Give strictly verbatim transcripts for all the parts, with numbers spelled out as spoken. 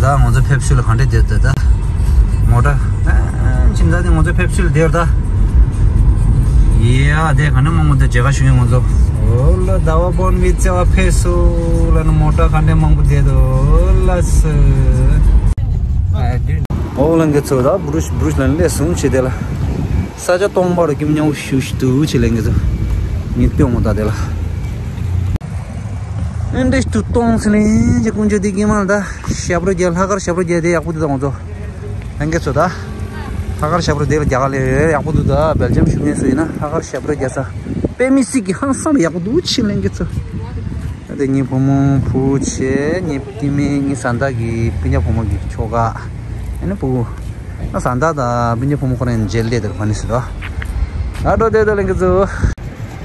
ད་ང་ཚོ་ཕེབས་བསུ་ལ་ག་འདྲ་བསྡད་འདུག་ད། མོ་ཊ། ཨ། ཁྱིམ་ཚང་དེ་ང་ཚོ་ཕེབས་བསུ་ལ་བསྡད་ཡོད་ད། ཡ་དེ་ག་འདྲ་མང་པོ་འདུག་མཇལ་ཁ་ཞུ་མཁན་ང་ཚོ། འོ་ལ་ཟླ་བ་དཔོན་པོའི་བརྩེ་བ་ཕེབས་བསུ་ལ་ནི་མོ་ཊ་ག་འདྲ་མང་པོ་བསྡད་འདུག་ལ་སི། ཨ་དུས། འོ་ལ་ངེད་ཚོ་ད་བུ་རུ་བུ་རུ་ལ་སླེབས་སོང་བྱས་དེ་ལ། ས་ཆ་སྟོང་པ་རུ་ཀྱིམ་ཉམས་ཞུ་ཞུ་དུ་བྱས་ལ་ངེད་ཚོ། ངེད་སྟོན་འོང་ད་དེ་ལ། ཨེ་འདྲ་ཞིག་ཏུ་གཏོང་ཟིན་ལེན་གྱི་ཀུན་སྤྱོད་འདི་ཀྱི་མ་ལ་ད་ཞབས་བྲོ་རྒྱག་ལྷག་དཀར་ཞབས་བྲོ་རྒྱག་དེ་ཡག་པོ་འདུག་ད་ང་ཚོ་ལྷན་རྒྱས་ཚོ་ད་ལྷག་དཀར་ཞབས་བྲོ་དེ་ལ་རྒྱག་ལེ་ཡག་པོ་འདུག་ད་སྦེལ་ཇམ་བཞུགས་མཁན་ཚོ་ཡིན་ན་ལྷག་དཀར་ཞབས་བྲོ་རྒྱག་ས་དཔེ་མི་སྲིད་ཀྱི་ཧང་སང་ཡག་པོ་འདུག་ཕྱིར་ལྷན་རྒྱས་ཚོ། ད་དེ་ངའི་བུ་མོ་བུ་ཆེ་ངའི་སྐྱེ་དམན་ངའི་བཟའ་ཟླ་གི་སྤུན་ཀྱག་བུ་མོ་གི་ཁྱོ་ག་ཨ་ནི་བུ་གུ་ང་བཟའ་ཟླ་དང་སྤུན་ཀྱག་བུ་མོ་ཁོ་རང་མཇལ་བསྡད་དེར་ཕ་ནི་ཟེར་རོ། ད་འགྲོ་བསྡད་ད་ལྷན་རྒྱས་ཚོ།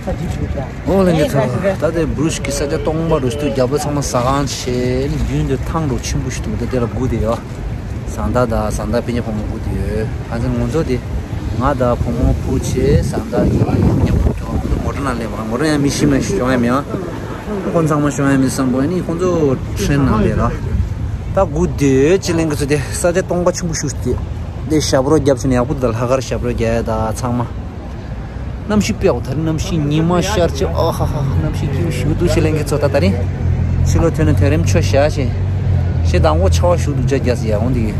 ཨོ་ལྷན་རྒྱས་ཚོ། ད་ལྟའི་བུ་རུ་ཤི་ས་ཆ་སྟོང་པ་རུ་སྟོད་རྒྱབ་ལ་ཚང་མ་ཟ་ཁང་བྱས་ནས་མདུན་དུ་ཐང་རུ་ཆེན་པོ་ཞིག་འདུག་དེ་ལ་སྒུག་བསྡད་ཡོད། བཟའ་ཟླ་དང་བཟའ་ཟླ་སྤུན་ཀྱག་བུ་མོ་སྒུག་བསྡད་ཡོད། ཧ་ཅང་ངོ་ཚོ་དེ་ང་དང་བུ་མོ་བུ་ཆེ་བཟའ་ཟླ་གཉིས་སྤུན་ཀྱག་བུ་ཆུང་ང་ཚོ་མོ་ཊ་ནང་སླེབས་པ་མོ་ཊ་ཡང་མི་ཤི་མ་ཤི་བྱུང་ཡ་མེད་ཨ། ཁོང་ཚང་མ་བྱུང་ཡ་མེད་བསམ་པ་ནི་ཁོང་ཚོ་ཁྲེན་ནང་སླེབས་ར། ད་སྒུག་བསྡད་ཡོད་ཅི་ལེན་གི་ཚོ་དེ་ས་ཆ་སྟོང་པ་ཆེན་པོ་ཞིག་དེ་དེ་ཞབས་བྲོ་རྒྱབ་ཕྱིན་ཡག་པོ་འདུག་ད་ལྷག་དཀར་ཞབས་བྲོ་རྒྱག་ཡ་ད་ཚང་མ། གནམ་གཤིས་དཔེ་ཡག་པོ་ད་རིང་གནམ་གཤིས་ཉི་མ་ཤར་ཆེ་ཨ་ཧ་ཧ་གནམ་གཤིས་སྐྱིད་པོ་ཞེ་པོ་འདུག་ཅི་ལེན་གི་ཚོ་ད་ད་རིང་ཕྱི་ལོགས་ཐོན་ནས་དུས་རིམ་ཆོ་བཞག་བྱས། ཞེ་དང་པོ་ཆར་པ་ཞེ་པོ་འདུག་ཅ་རྒྱག་ཟེར་ཡ་འོང་དེ་གི་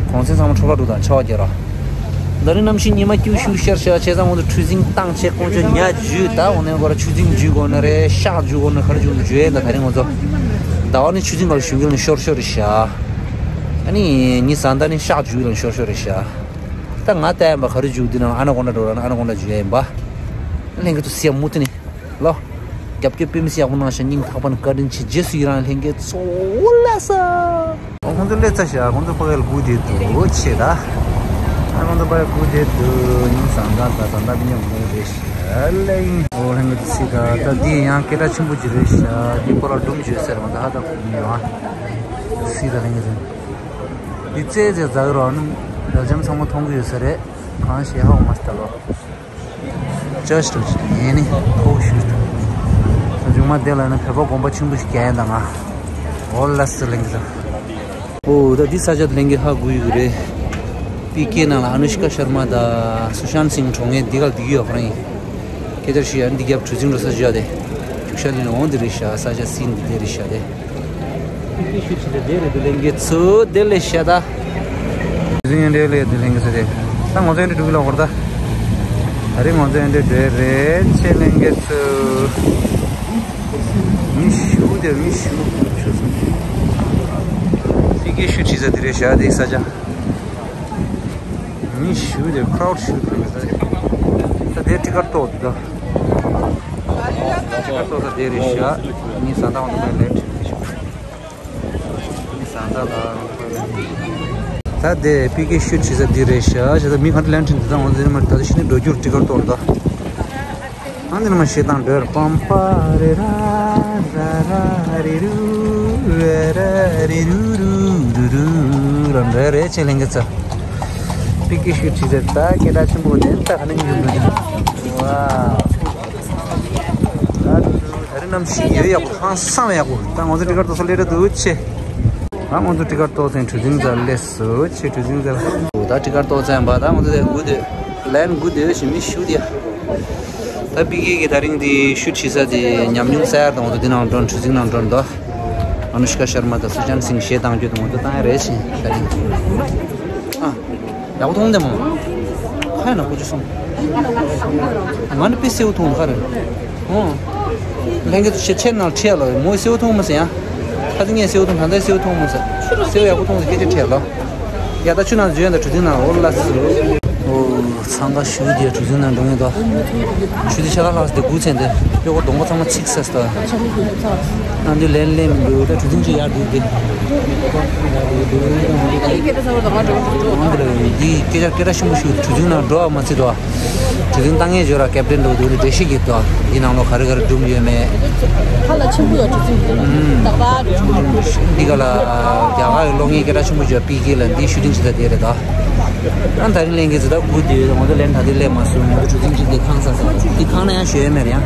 གོང་ཚད་ཚང་མ་འཕྲོ་བརླག་འགྲོ་དང་ཆར་པ་རྒྱག་ར། ད་རིང་གནམ་གཤིས་ཉི་མ་སྐྱིད་པོ་ཞེ་པོ་ཤར་ཤར་བྱས་ཙང་འོང་དུ་གྲུ་གཟིངས་བཏང་བྱས་དཀོན་མཆོག་ཉ་འཇུས་ད་འོང་ནས་འགོ་ར་ཆུ་རྫིང་འཇུས་དགོས་ནི་རེད་ཤག་འཇུས་དགོས་ནི་ག་རེ་འཇུས་འཇུས་ཡས་ད་ད་རིང་ང་ཚོ་ཟླ་བ་ནི་ཆུ་རྫིང་ག་ལ་ཞུགས་ཀྱི་ལ་ཤོར་ཤོར་རེད་ཤག་ཨ་ནི་ཉི་ཟླ་ནི་ཤག་འཇུས་ལ་ཤོར་ཤོར་རེད་ཤག་ད་ང་ལྟ་ཡན་པ་ག་རེ་འཇུག་འདི་ན་ཨ་ན་ཀོན་ཌ་འགྲོ་ར་ན་ཨ་ན་ཀོན་ཌ་འཇུ་ཡ་ཡིན་པ། ལྷན་རྒྱས་ཚོ་སེམས་མུ་མཐུད་ནས་ལོ། རྒྱབ་སྐྱོར་དཔེ་མི་སྲིད་ཡག་པོ་གནང་ཤག་སྙིང་ཐག་པ་ནས་བཀའ་དྲིན་ཆེ་རྗེས་སུ་ཡི་རང་ལྷན་རྒྱས་ཚོ་ལ་ས། ཨོ་ཁོང་ཚོ་སླེབས་ཚར་ཤག་ཁོང་ཚོ་ཕ་གིར་སྒུག་བསྡད་འདུག་ཆེ་ད། ཨ་ཁོང་ཚོ་ཕ་གིར་སྒུག་བསྡད་འདུག་ཉིན་བཟང་ག་ད་ད་ད་མི་ཉམས་མོ་རེད་ཤག་ལེ་ཡིན། ཨོ་ལྷན་རྒྱས་ཚོ་སི་ད་ད་འདི་ཡང་སྐད་གྲགས་ཆེན་པོ་ཅིག་རེད་ཤག་འདི་ཁོ་ར་སྒྲུང་བརྗོད་ཟེར་མ་ད་ཧ་ད་གོ་མི་ཡོང་ཨ། སི་ད་ལྷན་རྒྱས་ཚོ། འདི་རྩེད་རྩེད་ཛ་གི་རོ་ནི་རབ་འབྱམས་ཚང་མ་མཐོང་གི་ཡོད་ས་རེད། གང་ཞེ་ཧ་གོ་མ་སི་ད་ལོ། ཅོ་ཤི་ཏོ་ཅི་ཡེ་ནི་ཕོ་ཤུ་ཏོ། ད་མཇུག་མ་དེ་ལ་ནི་བོད་པ་དགོན་པ་ཆུང་དུ་ཞིག་རྒྱག་ཡིན་ད་ང་། འོ་ལ་སི་ལེང་གི་ད། ཨོ་ད་འདི་ས་ཆ་དེ་ལེང་གི་ཧ་གོ་ཡི་གི་རེད། པི་ཀེ་ནང་ལ་ཨ་ནུ་ཤི་ཀ་ཤར་མ་དང་སུ་ཤཱན་སིང་གྲོངས་ངེས་འདི་ག་ལ་འདི་གི་ཡོད་ཁོ་རང་ཡིན། སྐད་ཆ་ཞུ་ཡ་འདི་རྒྱབ་གྲུ་གཟིངས་འགྲོ་ས་ཞུ་ཡ་དེ། རྒྱུག་ཤར་ལེན་འོང་འདི་རེད་ཤག་ས་ཆ་སིན་འདི་དེ་རེད་ཤག་དེ། ཤུ་ཆི་དེ་དེ་རེད་དེ་ལེན་གི་ཚུ་དེ་ལས་ཤ་ད། ཟིང་འདྲེ་ལས་དེ་ལེན་གི་ཚུ་དེ། ད་ང་ཚོ་འདྲེ་འགྲོ་གི་ལ་བར་ད། ད་རེས་ང་ཚོ་འདྲེ་འགྲོ་རེད་ཆེ་ལེན་གི་ཚུ། མི་ཤུ་དེ་མི་ཤུ་ཆུ་སོང་། དེ་གི་ཤུ་ཆི་ས་དེ་རེད་ཤ་དེ་ས་ཆ། མི་ཞུ་དེ་ཁྲའུ་ཌི་ཞུ་དེ་རེད་ས་རེད། ད་དེ་ཊི་ཀཊ་ཏོག་ད། ཊི་ཀཊ་ཏོག་ད་དེ་རེད་ཤག་ངའི་བཟའ་ཟླ་འོང་དུ་མ་ལེན་ཁྲིད་དེ་ཤག་ངའི་བཟའ་ཟླ་ལ་འོང་དུ་མ་ལེན་ཁྲིད། ད་དེ་པི་ཀེ་ཤུ་ཁྲིད་ས་དེ་རེད་ཤག་ཞེ་ད་མི་ག་འདྲ་ལེན་ཁྲིད་འདི་ད་འོང་དེ་མ་ད་དེ་ཤི་ནི་འགྲོ་རྒྱུར་ཊི་ཀཊ་ཏོག་ད། ཨ་འདི་ནི་མ་ཤེས་དང་འདོད་པམ་པ་རེ་ར་ར་ར་རེ་རུ་ར་ར་རེ་རུ་རུ་རུ་རུ་ར་འདོད་རེ་ཆེ་ལེན་གི་ཚ། པི་ཀེ་ཤུ་ཁྲིད་ཟེར་ད་སྐད་གྲགས་ཆེན་པོ་དེ་ད་ག་ནས་ཡོང་འདུག་ཝ། ད་རུ་རུ་ད་རུ་གནམ་གཤིས་ཡོད་ཡག་པོ་ཧང་སང་ཡག་པོ་ད་ང་ཚོ་ཊི་ཀཊ་ཏོག་ས་སླེབས་རེ་འདུག་ཆེ། ད་ང་ཚོ་ཊི་ཀཊ་ཏོག་ཚན་གྲུ་གཟིངས་རྩར་སླེབས་སོ་ཆེ་གྲུ་གཟིངས་རྩར། ད་ཊི་ཀཊ་ཏོག་ཚན་པ་ད་ང་ཚོ་དེ་སྒུག་སྡོད། ལན་སྒུག་སྡོད་ཞེས་མི་ཞུ་དེ། ད་པི་ཀེ་གི་ད་རིང་དེ་ཤུ་ཁྲིད་ས་དེ་ཉམས་མྱོང་གསར་དང་ང་ཚོ་དེ་ནང་འགྲོ་གྲུ་གཟིངས་ནང་འགྲོ་འདུག་ཨ་ནུ་ཤི་ཀ་ཤར་མ་དང་སུ་ཅན་སིང་གཞས་བཏང་རྒྱུ་དང་ང་ཚོ་བཏང་ཡ་རེད་ཞེས་ད་རིང་། ཨ། ཡག་པོ་མཐོང་དེ་མོ། ཁ་ཡ་ན་ཀུ་ཅི་སོང་། ང་ནི་དཔེ་སེའུ་མཐོང་ཁ་རེད། ཨོ། ལྷན་རྒྱས་ཚོ་ཆེ་ཆེ་ནང་ཁྲིད་ལོ་མོས་སེའུ་མཐོང་མ་ཟེར་ཡ། ཁ་ཚི་ངས་སེའུ་མཐོང་ད་ལྟའི་སེའུ་མཐོང་མ་ཟེར། སེའུ་ཡག་པོ་མཐོང་ཟེར་སྐད་ཆ་ཁྲིད་ལོ། ཡ་ད་ཆུ་ནང་འཛུལ་ཡ་ད་གྲུ་གཟིངས་ནང་འོ་ལ་སི་ལོ། ཨོ། འཚང་ཁ་ཞུ་རྒྱ་གྲུ་གཟིངས་ནང་འགྲོ་ངེས་དོ། ཆུ་དེ་ཆ་ལ་ལྷག་སྟེ་དགུ་ཚན་དེ་ཡོ་ག་གདོང་པ་ཚང་མ་ཚིག་ས་སྟོ། ཨ་འདི་ལན་ལན་མི་འདུག་ད་གྲུ་གཟིངས་ཅིག་ཡར་འགྲོ་དེ། འདི་སྐད་ཆ་སྐད་ཆ་ཆེན་པོ་ཞིག་གྲུ་གཟིངས་ནང་འགྲོ་བ་མ་ཚིག་དོ། གྲུ་གཟིངས་བཏང་ངེས་བརྗོད་ར་ཀེབ་ཏན་འགྲོ་དེ་འགྲེལ་བཤད་ཀྱི་དོ། འདི་ནང་ལོ་ག་རེ་ག་རེ་སྒྲུབ་ཡོད་མེད། ཁ་ལ་ཆེན་པོ་ཡོད་གྲུ་གཟིངས་འདི་ལ་ཏག་ཏག་རེད། འདི་ག་ལ་རྒྱ་གར་གྱི་གློག་བརྙན་སྐད་གྲགས་ཆེན་པོ་བརྗོད་པི་ཀེ་ལ་འདི་ཤུ་ཊིང་བྱེད་ས་དེ་རེད་དོ། ཨ་ད་རིང་ལན་གྱི་ཟི་ད་དགུ་དེ་ང་ཚོ་ལན་ད་དེ་སླེབས་མ་སོང་ང་ཚོ་གྲུ་གཟིངས་ཅིག་དེ་ཁང་ས་ས་དེ་ཁང་ན་ཡང་ཞོལ་མེད་རེད་ཡང་།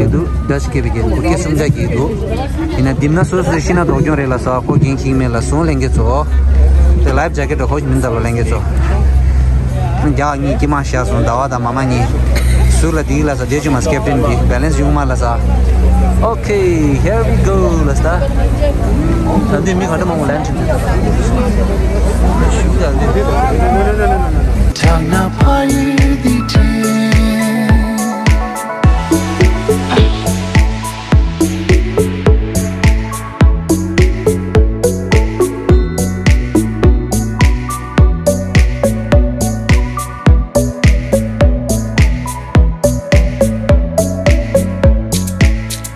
སྐྱེས་འདུག Dutch སྐད་པའི་སྐད་འདུག་སྐད་སུམ་ཆ་སྐྱེས་འདུག་ཡིན་ན་དེབ་ན་སོ་སོའི་ཤི་ན་སྡུག་གྱོང་རེད་ལ་ས་ཁོ་རྒན་ཁྱིག་མེད་ལ་སོང་ལྷན་རྒྱས་ཚོ། དེ་life jacket ཧོ་མིན་ད་ལོ་ལྷན་རྒྱས་ཚོ། རྒྱག་གཉིས་ཀྱི་མ་ཤ་སོང་ཟླ་བ་དང་མ་མ་གཉིས། ཟུར་ལ་དེའི་ལ་ས་རྗེས་ཅུ་མ་captain དེ་balance ཡོང་མ་ལ་ས། Okay, here we go ལ་ས། ད་འདི་མི་ག་འདྲ་མང་པོ་ལན་ཁྲིད་འདུག་ད་ཞུ་ད་འདི་འདི་ད། དྲག་ན་ཕ་ཡུལ་འདི་བྲལ།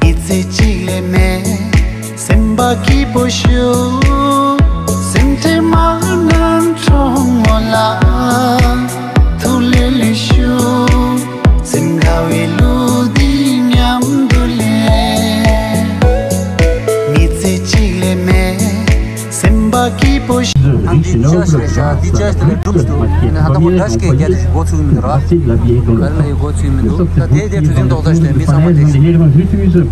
ཡིད་ཚེ་གཅིག་ལས་མེད། སེམས་པ་སྐྱིད་པོ་ཞུ། སེམས་ཁྲལ་མ་གནང་གྲོགས་མོ་ལ། ཐུགས་ལས་ལས་ཞུ། སེམས་དགའ་བའི་གླུ་འདི་མཉམ་དུ་ལེན། ཡིད་ཚེ་གཅིག་ལས་མེད། སེམས་པ་སྐྱིད་པོ་ཞིག་ཨང་འདི་ཅི་ཞིག་རེད་ཤག་འདི་ཅི་ཞིག་ལས་སྒྲུབ་སྟོ། ནི་ཧ་ད་ཁོ་འདྲ་ཞིག་གི་རྒྱ་དེ་ཞིག་འགོ་ཚུགས་མི་འདུག་ར། ག་རེ་ལ་ཡི་འགོ་ཚུགས་མི་འདུག་ད་དེ་དེ་གྲུ་གཟིངས་ཐོག་ད་ཞིག་ལས་མི་ཚང་མ་དེ་ཞིག་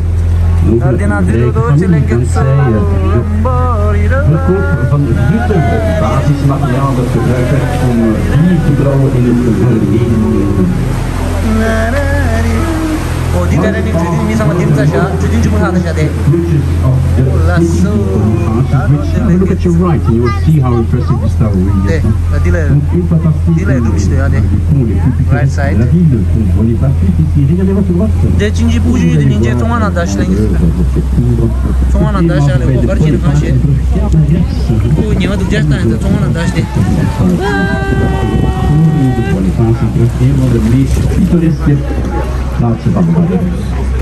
ད་འདི་ན་འདི་རུ་དོག་ཅི་ལེན་གི་ཚ་ཨོ་འདི་ད་ནི་གྲུ་གཟིངས་མི་ཚང་མ་འདི་རུ་ཚ་ཤག་གྲུ་གཟིངས་ཆུ་མོ་ལྷག་ད་ཤག་དེ། ལ་སུ། ད་དོ་དེ་ལས་གྲུབ་ཤག Look at your right and you will see how impressive this tower is. དེ་ད་འདི་ལ་འདི་ལ་གྲུབ་ཤག་ཡ་དེ། Right side. དེ་ཅིང་ཅི་པུ་ཅུ་དེ་ཉིན་ཅེ་ཚོང་ང་ན་ད་ཤི་ལ་ཡིན། ཚོང་ང་ན་ད་ཤི་ལ་ཡིན། པུ་ཉེ་བ་འདུག་ཅག་ད་ཡིན། ཚོང་ང་ན་ད་ཤི་དེ། Lots of umbrellas.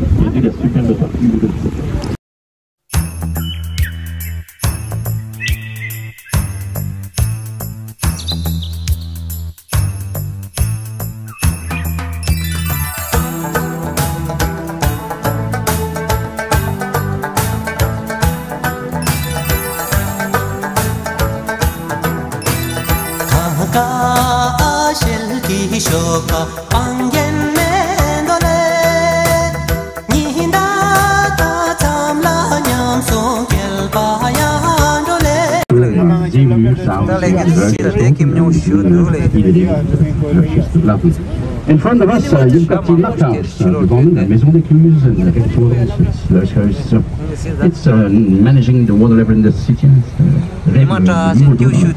Et de la superbe partie de J'ai voulu ça aussi, juste là. In front of us, uh, you've got the Luck House, uh, devant nous, la maison d'écluse, and the restaurant, Slush House. It's, uh, managing the water level in the city, uh, règle le niveau d'eau dans la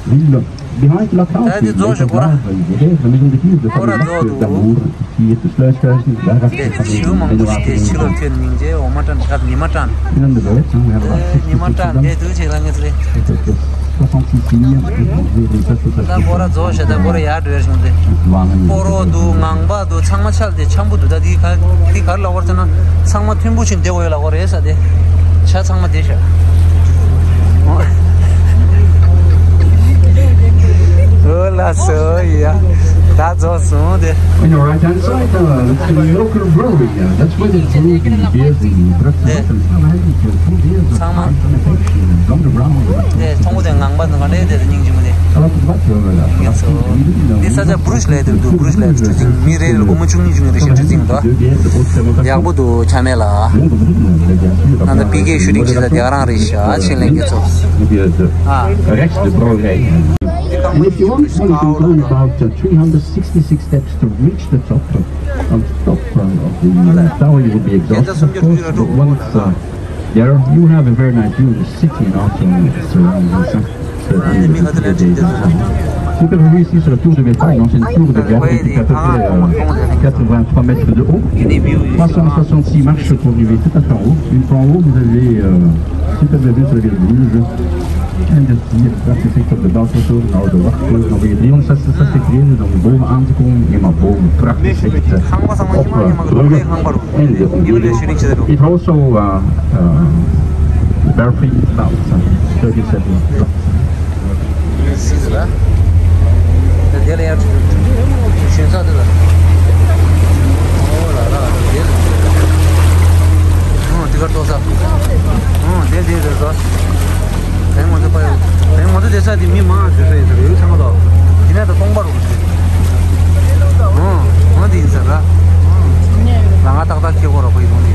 ville. Behind Luck House, the lake of love, and there, the maison d'écluse, the fabulous lac d'amour, qui est Slush House, la race des familles, and the race des familles. And on the boat, we have about sixty people. Soixante-six millions de vivres. ད་སྐོར་ར་རྫོགས་ཤག་ད་སྐོར་ར་ཡར་འགྲོ་ཡ་བྱུང་སྟེ། སྤོ་རོ་འདུག་ངང་པ་འདུག་ཚང་མ་ཆགས་ཏེ་འཆམ་པོ་འདུག་ད་འདི་ག་འདི་ག་རེ་ལབ་དགོས་རེད་ཟེར་ན། ཚང་མ་མཐུན་པོ་ཞིག་བསྡད་དགོས་ཡོད་ལབ་དགོས་རེད་ས་དེ། ཆ་ཚང་མ་བསྡད་ཤག་ཨོ་ལགས་སོ་ཡ། ད་རྫོགས་སོང་དེ། On your right hand side, uh, the local brewery, uh, that's where they brew the beers, the Brussels and some heavy beers, some beers of ཚང་མ། From the ground. དེ་ཚོང་པ་དེ་ངང་པ་དང་ག་འདྲའི་དེ་སྙིང་རྗེ་མོ་དེ། ངེས་སོ། འདི་ས་ཆ་བུ་རུ་ཤི་ལབ་དེ་འདུག་བུ་རུ་ཤི་ལབ་དེ་གྲུ་གཟིངས་མི་རེ་རེ་ལ་སྒོར་མོ་བཅུ་གཉིས་བཅུ་གཉིས་རེ་བཞག་གྲུ་གཟིངས་འདུག་ཡག་པོ་འདུག་ཆ་མེད་ལ། ད་ལྟ་པི་ཀེ་ཤུ་ཊིང་བྱེད་ས་དེ་ག་རང་རེད་ཤག་ཆེད་ལས་འགན་ཚོ། ཨ། And if you want, you can climb about uh, three hundred sixty-six steps to reach the top. On top uh, of the uh, tower, you will be exhausted, of course, but once uh, there, you will have a very nice view of the city and also its surroundings. Uh, certainly, the city is, uh, Tu peux arriver ici sur la tour de métal, une ancienne tour de garde qui fait à peu près euh, quatre-vingt-trois mètres de haut, trois cent soixante-six marches pour arriver tout à fait en haut. Une fois en haut, vous avez euh, superbe vue sur la ville de Bruges. And the architect of the Bauhaus and all the work, vous voyez, ça, ça, ça c'est créé dans le beau Antiquon et ma beau architect. Hop, euh, and it also uh, uh, Belfry is about uh, thirty-seven. དེ་ལ་ཡར་ཞོན་ས་དེ་ལ། ཨོ་ལ་ལ་དེ་ལ། ཨོ་དེ་གར་ཏོག་ས། ཨོ་དེ་དེ་དེ་ས། དེ་ང་ཚོ་པ་ཡོད། དེ་ང་ཚོ་དེ་ས་དེ་མི་མང་ཞུ་ས་ཡིན་ས་རེད་ཚང་མ་དོ། དེ་ནས་ད་སྟོང་པ་རུ་ཞུ། ཨོ་ཨོ་དེ་ཡིན་ས་ར། ལ་ང་ཏག་ཏག་ཁྱེད་ཁོ་ར་ཁོ་ཡི་རུང་དེ།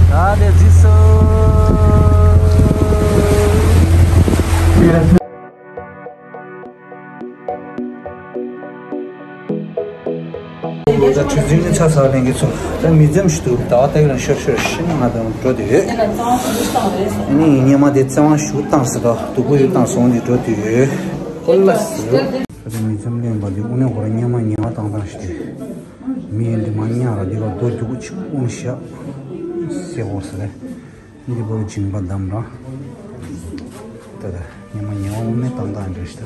ད་དེ་རྫི་སོ། ད་གྲུ་གཟིངས་ནི་ཚ་ཚ་ལེན་གི་ཚོ། ད་མི་འཛེམ་ཞིག་འདུག་ཟླ་བ་ལྟ་གི་ལ་ཤོར་ཤོར་ཤི་ང་དང་འགྲོ་དུས། ནི་ཉི་མ་དེ་བཙན་དབང་ཞུ་བཏང་ཟེར་ད་སྡུག་པོ་ཡོད་བཏང་སོང་དེ་འགྲོ་དུས། ཧོལ་ལ་ཟེར། ད་མི་འཛེམ་ལེན་པ་དེ་དངོས་གནས་ཁོ་ར་ཉི་མ་ཉི་མ་བཏང་བཏང་ཞིག་དེ། མི་ཡིན་དེ་མ་ཉག་ར་དེ་ལ་རྡོ་རྒྱུག་ཅིག་དབུང་ཤ་སེ་ཧོ་ཟེར། འདི་བོ་སྦྱིན་པ་དམ་ར། ད་ད་ཉི་མ་ཉི་མ་འོ་མའི་ཏང་ཏང་འདྲ་ཞིག་ད།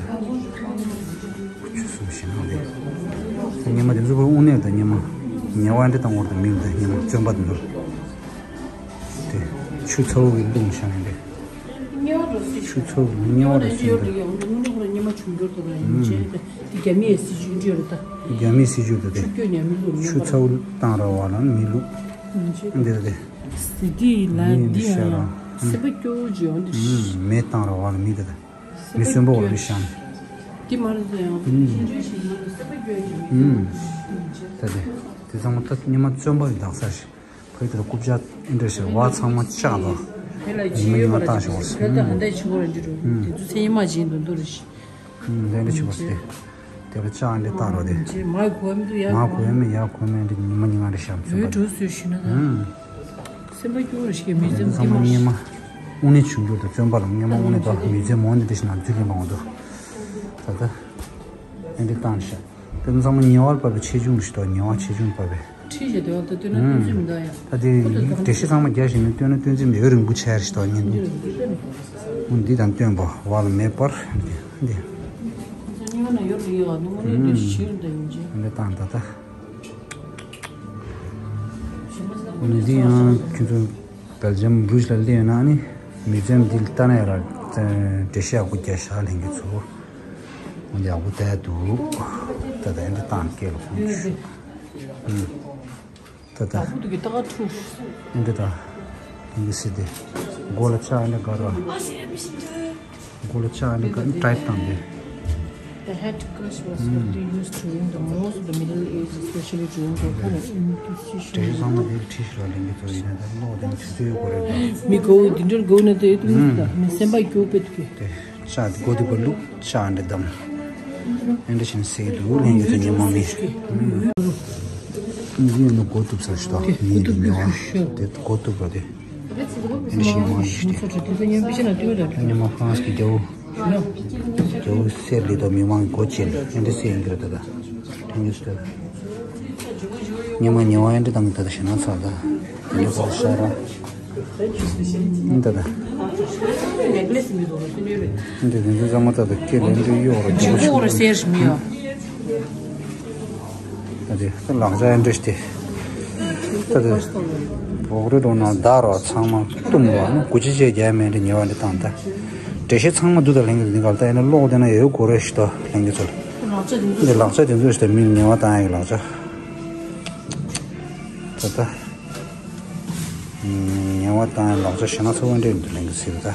ཆུ་སུམ་ཞིག་ནང་དེ། ཉི་མ་དེ་ཚོ་བོ་དབུ་ནས་ད་ཉི་མ། ཉེ་བ་འདྲ་དང་བོར་ད་མིག་ད་ཉི་མ་བཙོན་པ་དེ་འདུག་དེ་ཆུ་ཚ་བོ་གི་ལྟུང་ཤ་ནས་དེ། ཆུ་ཚོད་གཉིས་པ་རེད་ཟེར་འདུག་དངོས་གནས་ཁོ་རང་སྙེ་མ་བྱུང་རྒྱུར་དུ་ར་ཡིན་ཅེས་དེ་རྒྱ་མིའི་སྲིད་ཇུས་འདྲ་རེད་ད། རྒྱ་མིའི་སྲིད་ཇུས་དུ་དེ། ཆུ་སྐྱོན་ཉར་མི་ལུག་ཆུ་ཚ་བོ་བཏང་ར་བ་ལ་མི་ལུག་འདི་རེད་དེ། སི་ཏི་ལ་འདི་ཡང་ཡང་སེམས་པ་སྐྱོ་བོ་ཅིག་ཡོང་འདི་རེད། མེ་བཏང་ར་བ་ལ་མི་དེ་དེ། མི་གསོན་པོ་བ་ལ་ཤང་། འདི་མ་རེད་དེ་ཡང་ཆུང་ཆུང་ཞིག་མ་རེད་སེམས་པ་སྐྱོ་ཅིག་མི་ད་དེ། དེ་ཚང་མ་ད་སྙེ་མ་བཙོན་པ་ཡི་དག་ས་ཞིག་ཕ་གི་དེར་རྐུབ་བཀྱག་ཨེ་འདྲ་ཞིག་བ་ཚང་མ་བཅག་ལ། ཉི་མ་ཉི་མ་བཏང་ཞིག་བར་སོང་། ད་ཧ་ད་ཆུ་བོ་ར་འདི་རུ་དེ་ཚོ་ཚེ་ཉི་མ་བྱིན་དུ་འདུ་རུ་ཞིག་ལས་འདྲ་ཆུ་བ་སྟེ། དེ་ལ་ལྕགས་འདི་བཏང་རོགས་དེ། མ་གོ་མི་འདུག་ཡ་མ་གོ་མི་ཡ་གོ་མི་འདི་ཉི་མ་ཉི་མ་རེ་ཤམ་ཚུན་པ། འགྲོ་སུས་ཞུ་ན་ད། སེམས་པ་སྐྱོ་རུ་ཞིག་མི་འཛེམ་ཚང་མ་ཉི་མ། དངོས་གནས་བྱུང་རྒྱུ་དང་བཙོན་པ་ལ་སྙེ་མ་དངོས་གནས་དང་མི་ཚེ་མོ་ནི་དེ་ཞིག་ན་རྫུན་ལེན་པ་འོང་འདུག་ད་ལྟ། ཨེ་འདི་བཏང་ཤག་དེ་ཚང་མ་ཉེ་བར་བབས་པའི་ཆེ་ཆུང་ཞིག་དང་ཉེ་བར་ཆེ་ཆུང་བབས་པའི། ཁྲིད་བྱས་དེ་བ་ད་སྟོན་ན་སྟོན་ཚུལ་མི་འདུག་ཡ། ད་དེ་འགྲེལ་བཤད་ཚང་མ་རྒྱག་བཞིན་ནས་སྟོན་ན་སྟོན་ཚུལ་མི་འོས་རིང་པོ་ཆགས་རེད་ཞིག་དང་ཉིན་འདུག་འདི་དང་སྟོན་པ་བ་ལ་མེད་པར་འདི་འདི། ཚོ་གཉིས་ན་ཡོད་རེད་ཡ་ནུ་མ་ནུ་འདི་ཞིག་ཞིག་རེད་ད་ཡིན་ཅི། འདི་བཏང་ད་ད། འདི་ཡང་ཁྱོད་ཚོ་སྦེལ་ཇམ་རུ་ཇི་ལ་སླེབས་ཡོད་ན་ནི་མི་ཚེམ་འདི་ལྟ་ན་ཡ་ར་འགྲེལ་བཤད་ཡག་པོ་རྒྱག་ཤག་ལྷན་རྒྱས་ཚོ། འོན་ཏེ་ཡག་པོ་བལྟས་འདུག་ད་ལྟ་ཨེ་འདྲ་བཏང་སྐད་ལ་ཁོང་ཚོ། ད་ལྟ་ཨེ་འདྲ་ད་དེང་གི་སྲིད་དེ་མགོ་ལ་ལྕགས་ཨེ་འདྲ་དཀར་བ། མགོ་ལ་ལྕགས་ཨེ་འདྲ་དཀར་ཊའིཊ་བཏང་དེ། The head crush was widely used during the most of the Middle Ages, especially during the Inquisition. དེ་ཚང་མ་དེ་ཁྲིད་ཤོག་ལེན་གི་ཚོ་ཡིན་ན་ད་ལོག་དེ་ཆུ་ཚོད་ཡོད་གོ་རེད་ད། མི་གོ་འདི་འདྲར་གོ་ན་དེ་ཡོད་དུ་མི་ད་མི་སེམས་པ་སྐྱོ་པེ་དུ་གི། དེ་ལྕགས་དེ་མགོ་དེ་གོ་ལུག་ལྕགས་ཨེ་འདྲ་བསྡམས། ཨེ་འདྲ་བཞིན་སྲེག་འདུག་ལྷན་རྒྱས་ཚོ་ཉི་མ་མི། འདི་ཡིན་ན་མགོ་གཏུབ་ས་ཞིག་དང་མི་ཡིན་ན་ཉེ་བ་དེ་མགོ་གཏུབ་པ་དེ། ཨེ་འདྲ་བཞིན་མང་ཞིག་དེ། ཉི་མ་ཧྥ་རན་སི་གི་རྒྱལ་པོ། རྒྱལ་པོ་གསེར་ལི་དང་མི་མང་གི་སྒོ་ཕྱེ་ལ་ཨེ་འདྲ་སྲེག་ཡིན་གྱི་རེད་ད་ད། ཐེངས་གཅིག་ད། ཉི་མ་ཉེ་བ་ཨེ་འདྲ་བཏང་གི་ད་ད་ཞེ་ན་ཚ་ད། ཨེ་འདྲ་ཚ་ཤ་ར། ཨེ་འདྲ་ད། ཨེ་འདྲ་དེ་ཚོ་ཚང་མ་ད་ད་སྐེ་ལ་ཨེ་འདྲ་གཡོག་ར་རྒྱལ་པོ་ཆུང་ཆུང་ར་སེར་མི་ཡོད། ད་དེ་ད་ལག་ཆ་ཨེ་འདྲ་ཞིག་དེ། ད་དེ་བོག་རེ་རོ་ན་ད་རོ་ཚང་མ་བཏུམ་རོ་ནི་གུ་ཅི་ཅེ་རྒྱ་མེད་འདྲ་ཉེ་བ་འདྲ་བཏང་ད། འགྲེལ་བཤད་ཚང་མ་འདུག་ད་ལྷན་རྒྱས་འདི་ག་ལ་ད་ཡིན་ན་ཀློག་བསྡད་ན་ཡོད་དགོས་རེད་ཞིག་ད་ལྷན་རྒྱས་ཚོ་ལ། འདི་ལག་ཆ་དེ་ཚོ་ཞིག་ད་མི་ཉེ་བ་བཏང་ཡག་གི་ལག་ཆ། ད་ད། ཉེ་བ་བཏང་ཡག་ལག་ཆ་ཞེ་ན་ཚ་བོ་འདྲ་འདུག་ལྷན་རྒྱས་ཚོ་ལ་ད།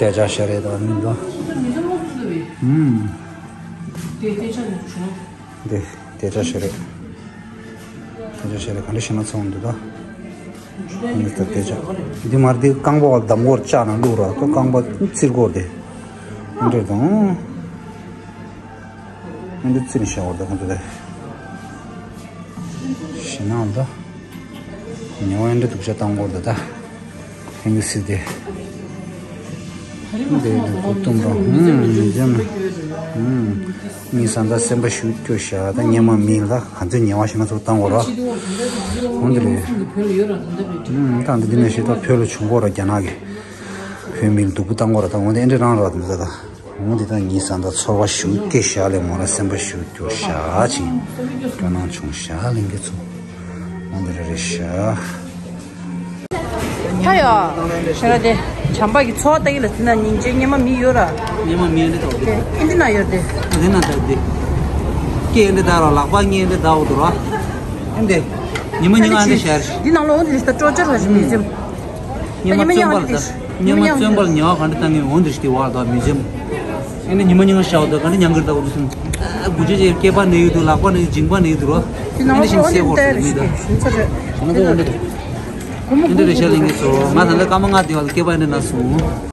དེ་ཅག་ཤ་རེད་དང་མིན་དང་། ཨུམ། དེ་དེ་ཅག་ནི་བྱུང་། དེ་དེ་ཅག་ཤ་རེད། དེ་ཅག་ཤ་རེད་ག་འདྲ་ཞིག་ན་ཚོང་འདུག་ད། འདི་ལྟར་དེ་ཅག་འདི་མར་འདི་རྐང་པ་བ་འདམ་སྐོར་བཅག་ན་བླུག་ར་ཁོ་རྐང་པ་ཚིར་སྐོར་དེ། འདི་དང་། ཨེ་འདྲ་ཚིག་ནི་བཞག་བར་ད་ཁོང་ཚོ་ལས། ཞེ་ནའང་ད། ཉེ་བ་ཨེ་འདྲ་སྡུག་ཅག་བཏང་བར་ད་ད། ཧེང་གི་སི་དེ། འདི་འདི་གོ་གཏུམ་རོ། ཧུམ་འཇམ། ཧུམ། ངའི་བཟའ་ཟླ་སེམས་པ་ཞུ་སྐྱོ་ཤ་ད་སྙེ་མ་མིན་ལ་ག་ཚོད་ཉེ་བ་ཞེ་ན་ཚོ་བཏང་བར་ར། འོང་འདི་རེད། ཧུམ་ད་འདི་ནས་ཞེ་ད་བོད་ལ་བྱུང་བར་ར་རྒྱ་ནག་གི། བོད་མི་ལ་སྡུག་པོ་བཏང་བར་ར་ད་འོང་འདི་ཨེ་འདྲ་རང་ར་ད་འདི་ད་ད། འོང་འདི་དག་ངའི་བཟའ་ཟླ་ཚོར་བ་ཞུ་སྐྱེ་ཤག་ལས་མོ་ལ་སེམས་པ་ཞུ་སྐྱོ་ཤག་ཅིང་སྐྱོ་སྣང་བྱུང་ཤག་ལིང་གི་ཚོ། འོང་འདི་རེ་རེ་ཤག་ཧ་ཡ། ཤ་ར་དེ། བྱམས་པ་གི་འཚོ་བ་ལྟ་གི་ལ་ཟིན་ན་སྙིང་རྗེ་སྙེ་མ་མི་ཡོད་ར། སྙེ་མ་མི་ཡོད་འདི་དོག་དེ། ཨེ་འདི་ན་ཡོད་དེ། འདི་ན་ད་དེ། སྐེ་འདི་ད་ར་ལག་པ་ངའི་འདི་ད་འོ་དུ་ར། ཨེ་འདི། ཉི་མ་ཉི་ང་འདི་ཤར། འདི་ནང་ལོགས་འོ་འདི་ལ་ད་སྤྲོ་སྦྱོར་བ་ཞིག་མི་སེམས། ཉི་མ་ཉི་མ་བཙོན་པ་ལ་ད། ཉི་མ་བཙོན་པ་ལ་ཉེ་བ་ག་འདྲ་བཏང་ངེས་འོང་འདིར་ཤི་དེ་བ་ད་མི་འཇམ། ཨེ་ནི་ཉི་མ་ཉི་མ་ཤ་བ་ད་ག་འདྲ་ཉང་གིར་ད་འོ་འདི་སོང་། དགུ་ཆ་ཆེ་སྐེད་པ་ནས་ཡོད་དུ་ལག་པ་ནས་ཡོད་མཇིང་པ་ནས་ཡོད་དུ་རོ། དེ་ཨེ་ནི་ནང་ཤིང་ལོགས་སེ་འོ་འདི་ཧོར་ད་ལས་མི་ད། ཞུ་ཚ་རེད། ང་ཚོ་འོ་འདི་འདི་འདྲ་ཤ་ལེན་གི་སོ་ང་ད་ལྟ་སྐར་མ་ལྔ་དེ་བ་ལ་སྐེད་པ་ཨེ་འདྲ་ན་སོང་།